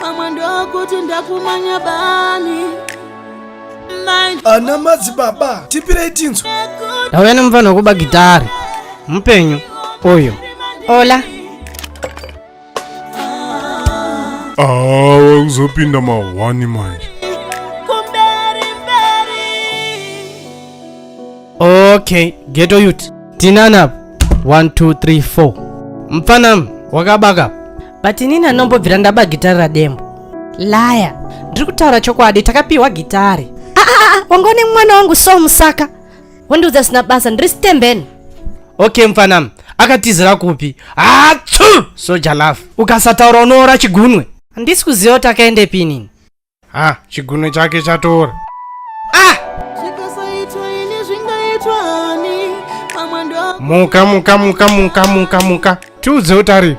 Pamwe ndokuti ndakumanya bani. Ana madzibaba, tipirei tinzwe. Ndauya nemufana wekuba gitari. Mupenyu uyu. Ola. Ah, wakuzopinda mahwani manje. Kumberi mberi. Okay, ghetto youth. Tinana apa. 1 2 3 4. Mfana wakabaka. But inini anombobvira ndaba gitari raDembo. Laya. Ndiri kutaura chokwadi, takapiwa gitari. Ah, ah, ah, wanga une mwana wangu so musaka. Wandiudza zvisina basa, ndiri stembeni. Okay mfanam, akatizira kupi? Hatsu! Soja love. Ukasataura unoora chigunwe. Handisi kuziva kuti akaendepi inini. Ha, chigunwe chake chatoora. Ah! Zvikasaitwa ini zvingaitwa ani? Pamwe ndo Muka, muka, muka, muka, muka, muka. Tiudze kuti ari.